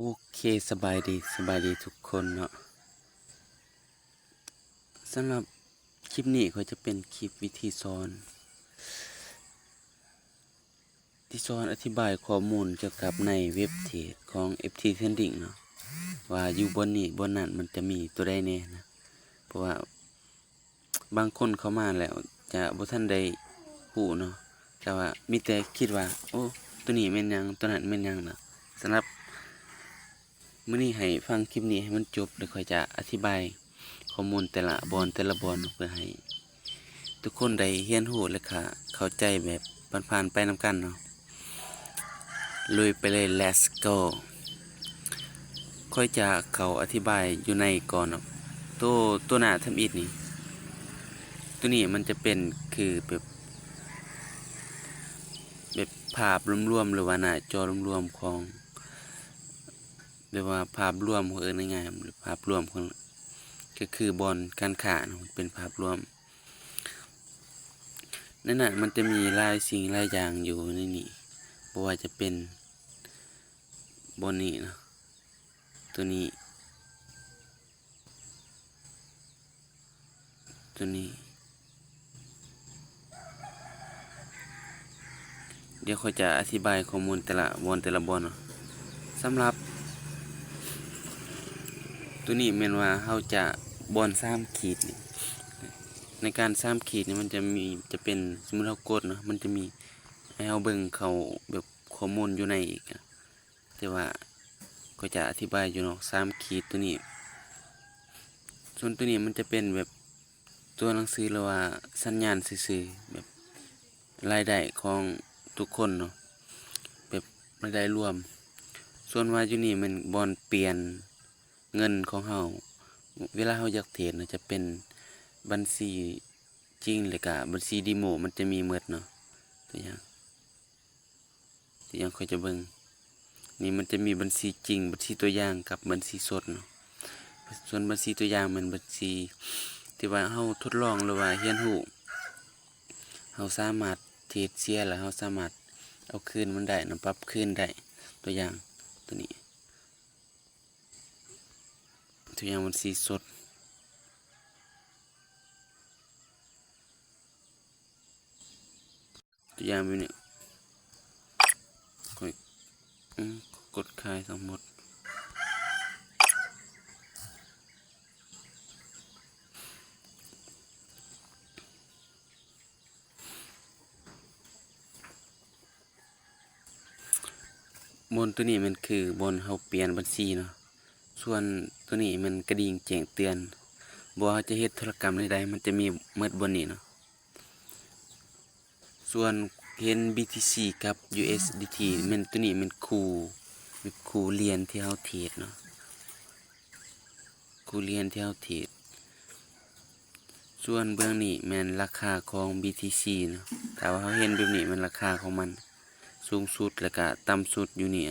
ໂອເຄ ສະບາຍດີ ສະບາຍດີທຸກຄົນເນາະ. ສຳລັບຄລິບນີ້ຂ້ອຍຈະເປັນຄລິບວິທີສອນ ທີ່ສອນອະທິບາຍຂໍ້ມູນກ່ຽວກັບໃນເວັບເທຣດຂອງ ເອັຟທີ Trading ເນາະ ວ່າຢູ່ບ່ອນນີ້ບ່ອນນັ້ນມັນຈະມີຕົວໃດແດ່ນະ. ເພາະວ່າ ບາງຄົນເຂົ້າມາແລ້ວຈະບໍ່ທັນໄດ້ຮູ້ເນາະ, ແຕ່ວ່າມີແຕ່ຄິດວ່າ ໂອ້ ຕົວນີ້ແມ່ນຫຍັງ ຕົວນັ້ນແມ່ນຫຍັງນະ. ສຳລັບມື້ນີ້ໃຫ້ຟັງຄລິບນີ້ໃຫ້ມັນຈົບ ແລ້ວຂ້ອຍຈະອະທິບາຍຂໍ້ມູນແຕ່ລະບ່ອນ ແຕ່ລະບ່ອນເນາະ ເພື່ອໃຫ້ທຸກຄົນໄດ້ຮຽນຮູ້ ແລະກະເຂົ້າໃຈແບບຜ່ານໆໄປນຳກັນເນາະ. ລຸຍໄປເລີຍ let's go. ຂ້ອຍຈະເຂົ້າອະທິບາຍຢູ່ໃນກ່ອນເນາະ. ໂຕ ໂຕໜ້າທຳອິດນີ້ ໂຕນີ້ມັນຈະເປັນຄືແບບ ແບບພາບລວມໆ ຫຼືວ່າໜ້າຈໍລວມໆຂອງ ຫຼືວ່າພາບລວມ ເອີ້ນງ່າຍໆ ພາບລວມຂອງ ກໍຄືບ່ອນການຄ້າເນາະ ເປັນພາບລວມ. ໃນນັ້ນມັນຈະມີຫຼາຍສິ່ງຫຼາຍຢ່າງຢູ່ໃນນີ້ ບໍ່ວ່າຈະເປັນບ່ອນນີ້ເນາະ ຕົວນີ້ ຕົວນີ້. ດຽວຂ້ອຍຈະອະທິບາຍຂໍ້ມູນແຕ່ລະບ່ອນ ແຕ່ລະບ່ອນເນາະ. ສຳລັບຕົວນີ້ແມ່ນວ່າເຮົາຈະບ່ອນສາມຂີດນີ້ ໃນການສາມຂີດນີ້ມັນຈະມີ ຈະເປັນ ສົມມຸດເຮົາກົດເນາະ ມັນຈະມີໃຫ້ເຮົາເບິ່ງເຂົ້າແບບຂໍ້ມູນຢູ່ໃນອີກ. ແຕ່ວ່າກໍຈະອະທິບາຍຢູ່ເນາະ ສາມຂີດຕົວນີ້. ສ່ວນຕົວນີ້ມັນຈະເປັນແບບຕົວໜັງສື ຫຼືວ່າສັນຍານຊື່ໆ ແບບລາຍໄດ້ຂອງທຸກຄົນເນາະ ແບບລາຍໄດ້ລວມ. ສ່ວນວ່າຢູ່ນີ້ແມ່ນບ່ອນປ່ຽນເງິນຂອງເຮົາ ເວລາເຮົາຢາກເທຣດນະ ຈະເປັນບັນຊີຈິງ ແລ້ວກະບັນຊີເດໂມ ມັນຈະມີໝົດເນາະ. ຕົວຢ່າງ ຕົວຢ່າງຂ້ອຍຈະເບິ່ງ ນີ້ມັນຈະມີບັນຊີຈິງ ບັນຊີຕົວຢ່າງ ກັບບັນຊີສົດເນາະ. ສ່ວນບັນຊີຕົວຢ່າງແມ່ນບັນຊີທີ່ວ່າເຮົາທົດລອງ ຫຼືວ່າຮຽນຮູ້ ເຮົາສາມາດເທຣດເສຍ ແລ້ວເຮົາສາມາດເອົາຄືນມັນໄດ້ນະ ປັບຄືນໄດ້. ຕົວຢ່າງຕົວນີ້ ຕົວຢ່າງບັນຊີສົດ ຕົວຢ່າງແບບນີ້ ຂ້ອຍ ອືມ ກົດຂາຍທັງໝົດ. ບ່ອນຕົວນີ້ແມ່ນຄືບ່ອນເຮົາປ່ຽນບັນຊີເນາະ. ສ່ວນຕົວນີ້ແມ່ນກະດິ່ງແຈ້ງເຕືອນ ບໍ່ວ່າເຮົາຈະເຮັດທຸລະກຳໃດໆ ມັນຈະມີໝົດບ່ອນນີ້ເນາະ. ສ່ວນເຫັນ ບີທີຊີ ກັບ ຢູເອັສດີທີ ແມ່ນຕົວນີ້ແມ່ນຄູ່ ແມ່ນຄູ່ຫຼຽນທີ່ເຮົາເທຣດເນາະ ຄູ່ຫຼຽນທີ່ເຮົາເທຣດ. ສ່ວນເບື້ອງນີ້ແມ່ນລາຄາຂອງ ບີທີຊີ ເນາະ. ຖ້າວ່າເຮົາເຫັນແບບນີ້ແມ່ນລາຄາຂອງມັນສູງສຸດ ແລ້ວກະຕ່ຳສຸດຢູ່ນີ້.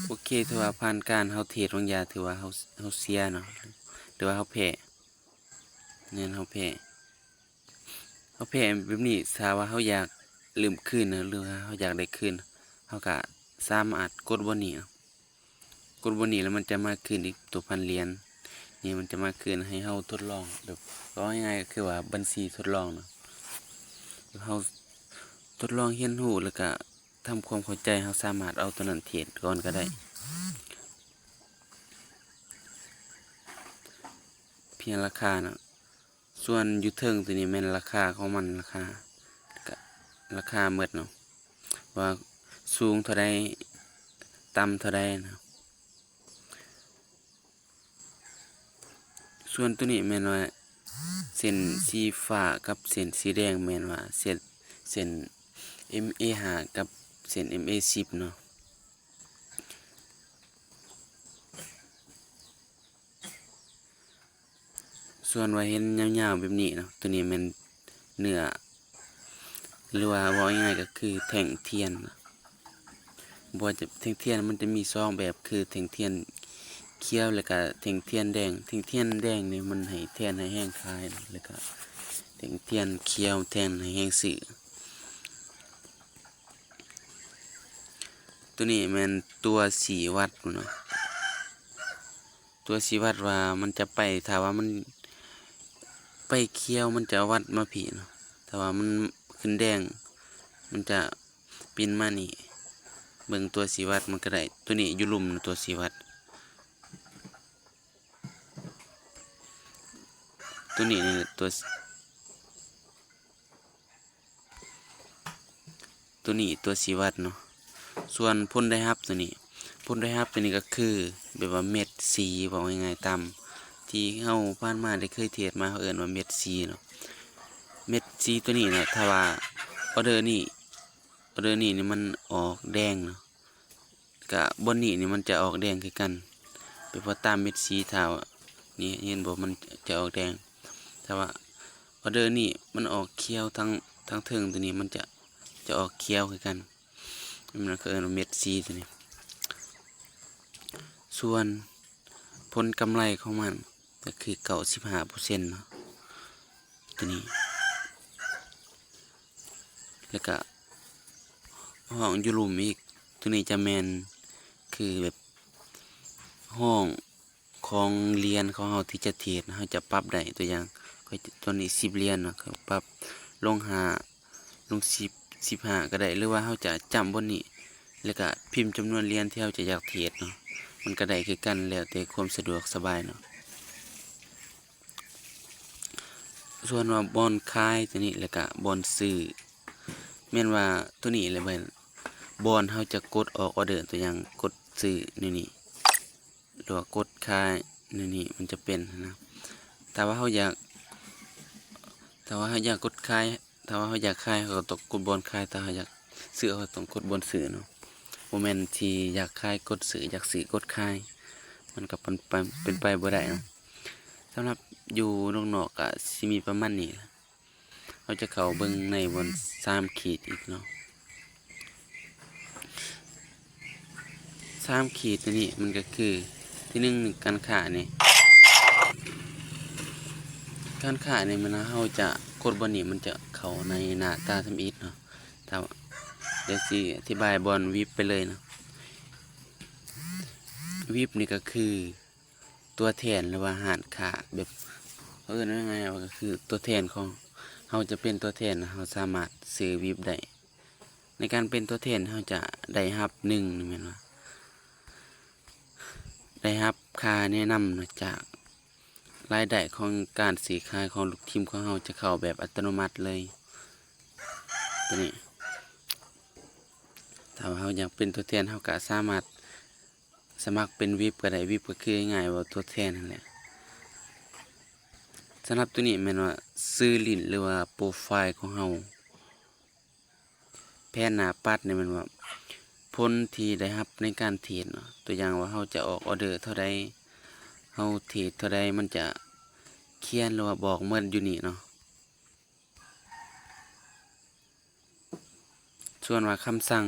ໂອເຄ ຖືວ່າຜ່ານການເຮົາເທຣດບາງຢ່າງ ຖືວ່າເຮົາ ເຮົາເສຍເນາະ ຫຼືວ່າເຮົາແພ້ ແມ່ນເຮົາແພ້ ເຮົາແພ້ແບບນີ້ ຖ້າວ່າເຮົາຢາກເລີ່ມຄືນນະ ຫຼືວ່າເຮົາຢາກໄດ້ຄືນ ເຮົາກະສາມາດກົດບ່ອນນີ້ເນາະ. ກົດບ່ອນນີ້ແລ້ວມັນຈະມາຄືນອີກ ຕົວພັນຫຼຽນນີ້ ມັນຈະມາຄືນໃຫ້ເຮົາທົດລອງ ແບບເວົ້າງ່າຍໆ ກໍຄືວ່າບັນຊີທົດລອງເນາະ. ເຮົາທົດລອງຮຽນຮູ້ ແລ້ວກະທຳຄວາມເຂົ້າໃຈ ເຮົາສາມາດເອົາຕົວນັ້ນເທຣດກ່ອນກໍໄດ້ ພຽງລາຄາເນາະ. ສ່ວນຢູ່ເທິງຕົວນີ້ແມ່ນລາຄາຂອງມັນ ລາຄາ ລາຄາໝົດເນາະ ວ່າສູງເທົ່າໃດ ຕ່ຳເທົ່າໃດເນາະ. ສ່ວນຕົວນີ້ແມ່ນວ່າເສັ້ນສີຟ້າກັບເສັ້ນສີແດງ ແມ່ນວ່າເສັ້ນ ເສັ້ນ ເອັມເອຫ້າ ກັບເສັ້ນ ເອັມເອສິບ ເນາະ. ສ່ວນວ່າເຫັນຍາວໆແບບນີ້ເນາະ ຕົວນີ້ແມ່ນເນື້ອ ຫຼືວ່າເວົ້າງ່າຍໆກໍຄືແທ່ງທຽນ. ບໍ່ວ່າຈະ ແທ່ງທຽນມັນຈະມີສອງແບບ ຄືແທ່ງທຽນຂຽວ ແລ້ວກະແທ່ງທຽນແດງ. ແທ່ງທຽນແດງນີ້ມັນໃຫ້ແທນໃຫ້ແຮງຂາຍ ແລ້ວກະແທ່ງທຽນຂຽວແທນໃຫ້ແຮງຊື້. ຕົວນີ້ແມ່ນຕົວຊີ້ວັດເນາະ ຕົວຊີ້ວັດວ່າມັນຈະໄປ ຖ້າວ່າມັນໄປຂຽວ ມັນຈະວັດມາພີ້ເນາະ ຖ້າວ່າມັນຂຶ້ນແດງ ມັນຈະປິ່ນມານີ້ ເບິ່ງຕົວຊີ້ວັດມັນກໍໄດ້ ຕົວນີ້ຢູ່ລຸ່ມເນາະ ຕົວຊີ້ວັດ ຕົວນີ້ນີ້ແຫຼະ ຕົວ ຕົວນີ້ຕົວຊີ້ວັດເນາະ ສ່ວນຜົນໄດ້ຮັບຕົວນີ້ ຜົນໄດ້ຮັບຕົວນີ້ກໍຄືແບບວ່າເມັດຊີ ເວົ້າງ່າຍໆ ຕາມທີ່ເຮົາຜ່ານມາໄດ້ເຄີຍເທດມາ ເຮົາເອີ້ນວ່າເມັດຊີເນາະ ເມັດຊີຕົວນີ້ເນາະ ຖ້າວ່າອໍເດີນີ້ ອໍເດີນີ້ນີ້ມັນອອກແດງເນາະ ກະບ່ອນນີ້ນີ້ມັນຈະອອກແດງຄືກັນ ເປັນເພາະຕາມເມັດຊີ ຖ້ານີ້ເຫັນບໍ່ ມັນຈະອອກແດງ ຖ້າວ່າອໍເດີນີ້ມັນອອກຂຽວ ທາງ ທາງເທິງຕົວນີ້ມັນຈະ ຈະອອກຂຽວຄືກັນ ມັນກໍເອີ້ນວ່າເມັດຊີຕົວນີ້ ສ່ວນຜົນກຳໄລຂອງມັນກໍຄືເກົ້າສິບຫ້າເປີເຊັນເນາະ ຕົວນີ້ ແລ້ວກະຫ້ອງຢູ່ລຸ່ມອີກ ຕົວນີ້ຈະແມ່ນຄືແບບຫ້ອງຂອງຫຼຽນຂອງເຮົາທີ່ຈະເທດ ເຮົາຈະປັບໄດ້ ຕົວຢ່າງ ຂ້ອຍ ຕົວນີ້ສິບຫຼຽນເນາະ ກໍປັບລົງຫ້າ ລົງສິບ ສິບຫ້າກໍໄດ້ ຫຼືວ່າເຮົາຈະຈ້ຳບ່ອນນີ້ ແລ້ວກະພິມຈຳນວນຫຼຽນທີ່ເຮົາຈະຢາກເທດເນາະ ມັນກໍໄດ້ຄືກັນ ແລ້ວແຕ່ຄວາມສະດວກສະບາຍເນາະ. ສ່ວນວ່າບ່ອນຂາຍຕົວນີ້ ແລ້ວກະບ່ອນຊື້ ແມ່ນວ່າຕົວນີ້ແຫຼະ ແມ່ນບ່ອນເຮົາຈະກົດອອກອໍເດີ ຕົວຢ່າງກົດຊື້ແນວນີ້ ຫຼືວ່າກົດຂາຍແນວນີ້ ມັນຈະເປັນຫັ້ນນະ ຖ້າວ່າເຮົາຢາກ ຖ້າວ່າເຮົາຢາກກົດຂາຍ ຖ້າວ່າເຮົາຢາກຂາຍ ເຮົາກໍຕ້ອງກົດບ່ອນຂາຍ ຖ້າເຮົາຢາກຊື້ ເຮົາກໍຕ້ອງກົດບ່ອນຊື້ເນາະ ບໍ່ແມ່ນທີ່ຢາກຂາຍກົດຊື້ ຢາກຊື້ກົດຂາຍ ມັນກໍເປັນໄປ ເປັນໄປບໍ່ໄດ້ເນາະ. ສຳລັບຢູ່ນອກໆ ກໍຊິມີປະມານນີ້ ເຮົາຈະເຂົ້າເບິ່ງໃນບ່ອນສາມຂີດອີກເນາະ ສາມຂີດຕົວນີ້ມັນກໍຄື ທີໜຶ່ງ ການຄ້ານີ້ ການຄ້ານີ້ມັນ ເຮົາຈະກົດບ່ອນນີ້ ມັນຈະເຂົ້າໃນໜ້າຕາທຳອິດເນາະ ຖ້າ ດຽວຊິອະທິບາຍບ່ອນວິບໄປເລີຍເນາະ ວິບນີ້ກໍຄື ຕົວແທນ ຫຼືວ່າຮ້ານຄ້າ ແບບ ເຂົາເອີ້ນວ່າຫຍັງ ກໍຄືຕົວແທນຂອງ ເຮົາຈະເປັນຕົວແທນ ເຮົາສາມາດຊື້ວິບໄດ້ ໃນການເປັນຕົວແທນ ເຮົາຈະໄດ້ຮັບ ໜຶ່ງ ແມ່ນວ່າ ໄດ້ຮັບຄ່າແນະນຳຈາກລາຍໄດ້ຂອງການຊື້ຂາຍຂອງລູກທີມຂອງເຮົາ ຈະເຂົ້າແບບອັດຕະໂນມັດເລີຍ ຕົວນີ້ ຖ້າວ່າເຮົາຢາກເປັນຕົວແທນ ເຮົາກໍສາມາດ ສະໝັກເປັນວິບກໍໄດ້ ວິບກໍຄືງ່າຍໆວ່າຕົວແທນຫັ້ນແຫຼະ. ສຳລັບຕົວນີ້ແມ່ນວ່າຊື່ຫຼິ້ນ ຫຼືວ່າໂປຣໄຟລ໌ຂອງເຮົາ ແຜນໜ້າປັດນີ້ແມ່ນວ່າຜົນທີ່ໄດ້ຮັບໃນການເທຣດເນາະ ຕົວຢ່າງວ່າເຮົາຈະອອກອໍເດີເທົ່າໃດ ເຮົາເທຣດເທົ່າໃດ ມັນຈະຂຽນ ຫຼືວ່າບອກໝົດຢູ່ນີ້ເນາະ. ສ່ວນວ່າຄຳສັ່ງ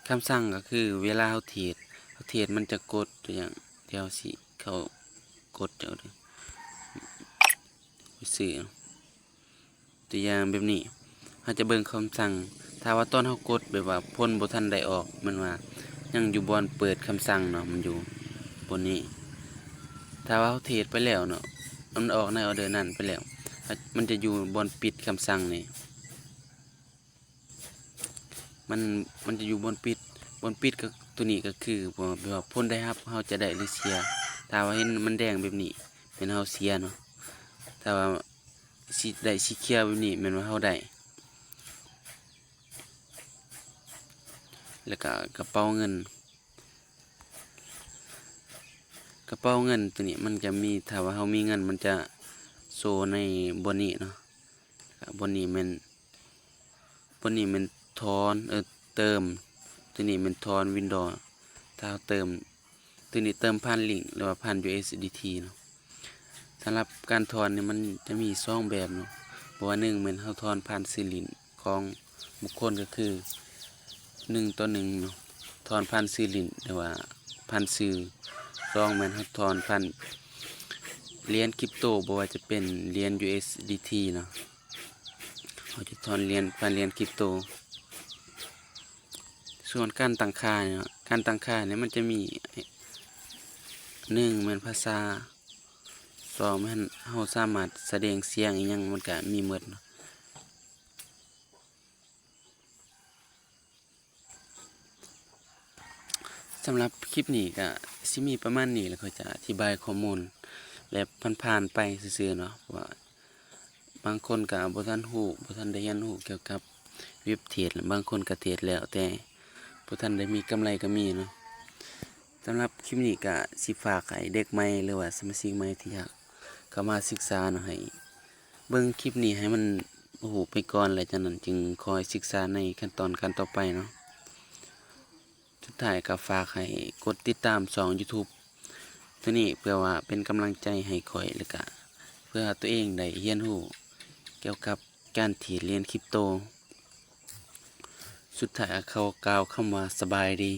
ຄຳສັ່ງກໍຄືເວລາເຮົາເທຣດ ເຮົາເທຣດມັນຈະກົດ ຕົວຢ່າງ ດຽວເຮົາຊິເຂົ້າກົດເຈົ້າເດີ ໄປຊື້ເອົາ ຕົວຢ່າງແບບນີ້ ເຮົາຈະເບິ່ງຄຳສັ່ງ ຖ້າວ່າຕອນເຮົາກົດແບບວ່າຜົນບໍ່ທັນໄດ້ອອກ ແມ່ນວ່າຍັງຢູ່ບ່ອນເປີດຄຳສັ່ງເນາະ ມັນຢູ່ບ່ອນນີ້ ຖ້າວ່າເຮົາເທຣດໄປແລ້ວເນາະ ມັນອອກໃນອໍເດີນັ້ນໄປແລ້ວ ມັນຈະຢູ່ບ່ອນປິດຄຳສັ່ງນີ້. ມັນ ມັນຈະຢູ່ບ່ອນປິດ ບ່ອນປິດກໍ ຕົວນີ້ກໍຄື ແບບວ່າຜົນໄດ້ຮັບເຮົາຈະໄດ້ ຫຼື ເສຍ ຖ້າວ່າເຫັນມັນແດງແບບນີ້ແມ່ນເຮົາເສຍເນາະ ຖ້າວ່າສີ ໄດ້ສີຂຽວແບບນີ້ແມ່ນວ່າເຮົາໄດ້ ແລ້ວກໍກະເປົາເງິນ ກະເປົາເງິນຕົວນີ້ມັນຈະມີ ຖ້າວ່າເຮົາມີເງິນມັນຈະໂຊໃນບ່ອນນີ້ເນາະ ບ່ອນນີ້ແມ່ນ ບ່ອນນີ້ແມ່ນຖອນ ເອີ ເຕີມ ຕົວນີ້ແມ່ນຖອນວິນດໍ ຖ້າເຮົາເຕີມ ຕົວນີ້ເຕີມຜ່ານລິ້ງ ຫຼືວ່າຜ່ານ ຢູເອັສດີທີ ເນາະ ສຳລັບການຖອນນີ້ມັນຈະມີສອງແບບເນາະ ເພາະວ່າໜຶ່ງແມ່ນເຮົາຖອນຜ່ານຊື່ຫຼິ້ນ ຂອງບຸກຄົນກໍຄືໜຶ່ງຕໍ່ໜຶ່ງເນາະ ຖອນຜ່ານຊື່ຫຼິ້ນ ຫຼືວ່າຜ່ານຊື່ ສອງແມ່ນເຮົາຖອນຜ່ານຫຼຽນຄຣິບໂຕ ບໍ່ວ່າຈະເປັນຫຼຽນ ຢູເອັສດີທີ ເນາະ ເຮົາຈະຖອນຫຼຽນ ຜ່ານຫຼຽນຄຣິບໂຕ ສ່ວນການຕັ້ງຄ່າເນາະ ການຕັ້ງຄ່ານີ້ມັນຈະມີ ໜຶ່ງແມ່ນພາສາ ສອງແມ່ນເຮົາສາມາດສະແດງສຽງອີ່ຫຍັງ ມັນກະມີໝົດເນາະ. ສຳລັບຄລິບນີ້ກະຊິມີປະມານນີ້ ແລ້ວຂ້ອຍຈະອະທິບາຍຂໍ້ມູນແບບຜ່ານໆໄປຊື່ໆເນາະ ເພາະວ່າບາງຄົນກະບໍ່ທັນຮູ້ ບໍ່ທັນໄດ້ຮຽນຮູ້ກ່ຽວກັບເວັບເທຣດ ບາງຄົນກະເທຣດແລ້ວ ແຕ່ບໍ່ທັນໄດ້ມີກຳໄລກະມີເນາະ. ສຳລັບຄລິບນີ້ກະຊິຝາກໃຫ້ເດັກໃໝ່ ຫຼືວ່າສະມາຊິກໃໝ່ທີ່ຢາກເຂົ້າມາສຶກສາເນາະ ໃຫ້ເບິ່ງຄລິບນີ້ໃຫ້ມັນຮູ້ໄປກ່ອນ ແລະຈາກນັ້ນຈຶ່ງຄ່ອຍສຶກສາໃນຂັ້ນຕອນການຕໍ່ໄປເນາະ. ສຸດທ້າຍກະຝາກໃຫ້ກົດຕິດຕາມຊ່ອງ YouTube ໂຕນີ້ ເພື່ອວ່າເປັນກຳລັງໃຈໃຫ້ຂ້ອຍ ແລະກະເພື່ອຕົວເອງໄດ້ຮຽນຮູ້ກ່ຽວກັບການເທຣດຫຼຽນຄຣິບໂຕ. ສຸດທ້າຍກະຂໍກ່າວຄຳວ່າສະບາຍດີ.